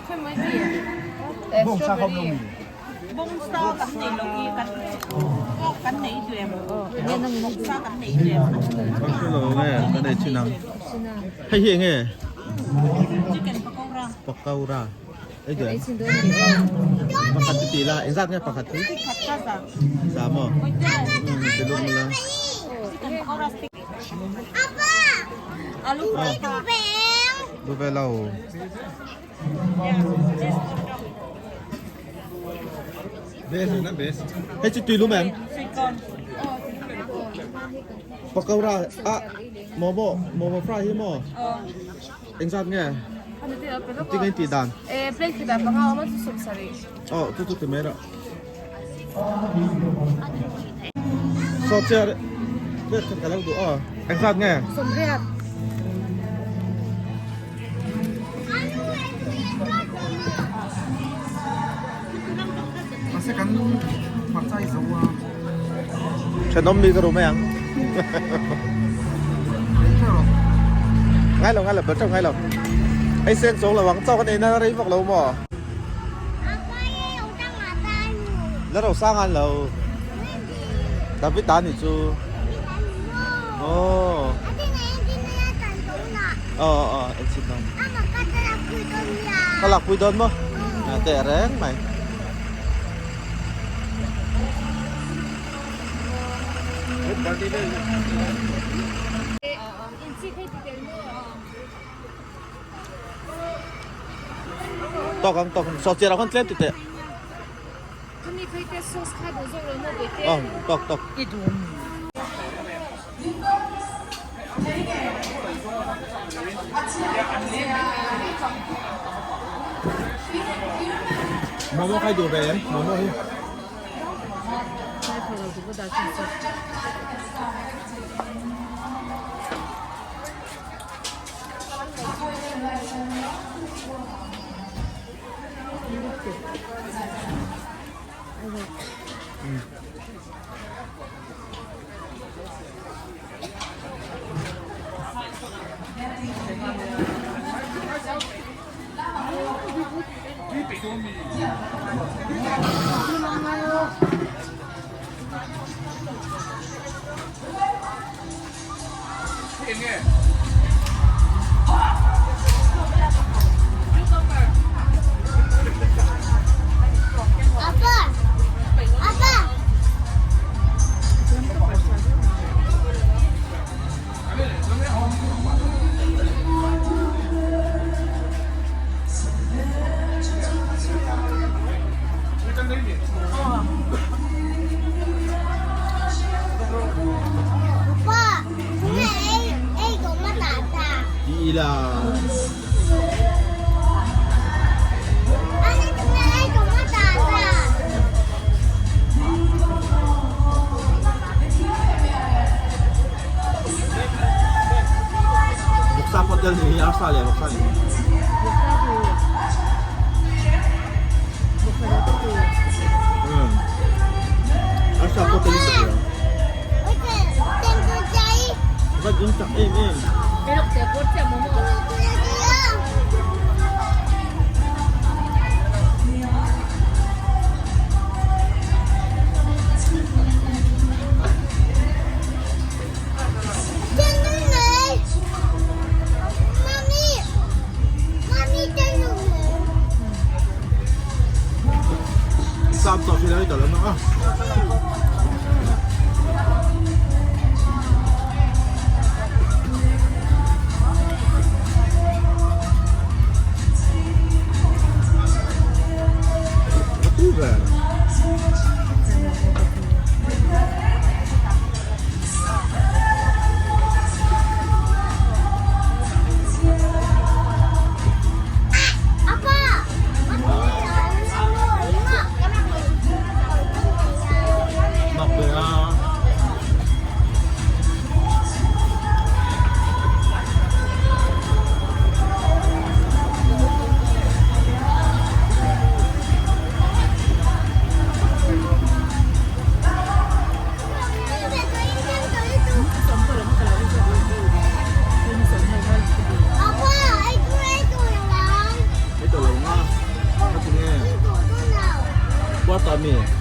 Bawngsa kha awm lo mi? Bawngsa kan nei lo hi kan kan nei duem. Bawngsa kan nei duem. Ka hre lo nge kan ei chin ang. Hei hi enge? Chicken pakora. Pakora. Ei duem. Pakhat chu ti la engzat nge pakhat hi? Khat kha za. Za maw? Ti lum la. Chicken pakora stick. Alu paratha. Du ve lo. Hei chu tui lum em? Pakora a momo momo fry hi maw? Engzat nge? Tinge in tih dan? Plate khat ah panga awm a chu 70. Aw chu chu ti mai rawh. Saw chiah plate khat ka lo duh aw. Engzat nge? 80. Thenawm mi ka ru mai ang. Ngai lo ngai lo bel teuh ngai lo. Hei sen chawng lo ang chaw kan ei na rei vak lo maw? La ro sang an lo. David ta nih chu. Aw. Aw aw aw en chhin dawn. Ka lak pui dawn maw? A teh reng mai. Tawk ang tawk ang saw chiar ah khan tlem ti teh. Aw tawk tawk. Momo khai duh ve em momo hi. Ti ila. Vawksa pawh tel ni hi arsa leh vawksa ni. Arsa pawh tel in ka hria. Vat in chak em em. Sap tawh si lo i tawh lo mak a. A tui ve. Mak ve a. Quarter mi?